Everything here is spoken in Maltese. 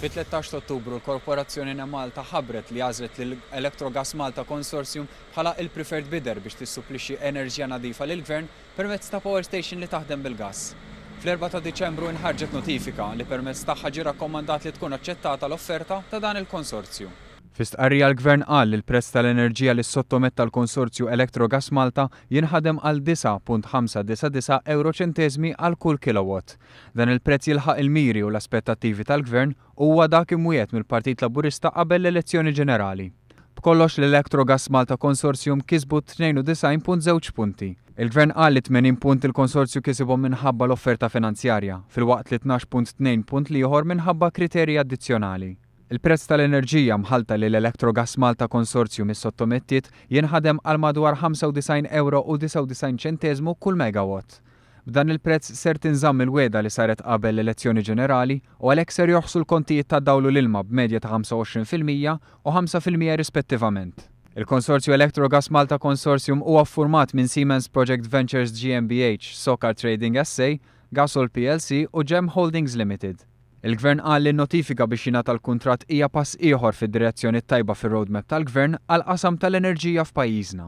Fit-13 ta' Ottubru l-Korporazzjoni Enemalta ħabbret li għażlet lil Electrogas Malta Consortium bħala il-preferred bidder biex tissupplixxi enerġija nadifa lill-Gvern permezz ta' power station li taħdem bil-gass. Fl-4 ta' Diċembru inħarġet notifika li permezz tagħha ġie rakkomandat li tkun aċċettata l-offerta ta' dan il-konsorzju. Fi stqarrija l-Gvern qal li l-prezz tal-enerġija li ssottometta l-konsorzju Electrogas Malta jinħadem għal 9.599 ewro ċenteżmi għal kull kilowatt. Dan il-prezz jilħaq il-miri u l-aspettattivi tal-Gvern u huwa dak imwiegħed mill-Partit Laburista qabel l-elezzjoni ġenerali. B'kollox l-Electrogas Malta Consortium kisbu 92.2 punti. Il-Gvern qal li 80 punt il-konsorzju kisibhom minħabba l-offerta finanzjarja, filwaqt li 12.2 punt l-ieħor minħabba kriterji addizzjonali. Il-prezz tal-enerġija mħallta li l-Electrogas Malta Consortium issottomettiet jinħadem għal madwar 95 ewro u 99 ċenteżmu kull megawatt. B'dan il-prezz ser tinżamm il-wegħda li saret qabel l-elezzjoni ġenerali u għalhekk ser jorħsu l-kontijiet tad-dawl u l-ilma b'medja ta' 25% u 5% rispettivament. Il-Konsorzju Electrogas Malta Consortium huwa ffurmat minn Siemens Project Ventures GmbH, Socar Trading SA, Gasol plc u Gem Holdings Limited. Il-Gvern qal li n-notifika biex jingħata l-kuntratt hija pass ieħor fid-direzzjoni t-tajba fir-roadmap tal-Gvern għall-qasam tal-enerġija f'pajjiżna.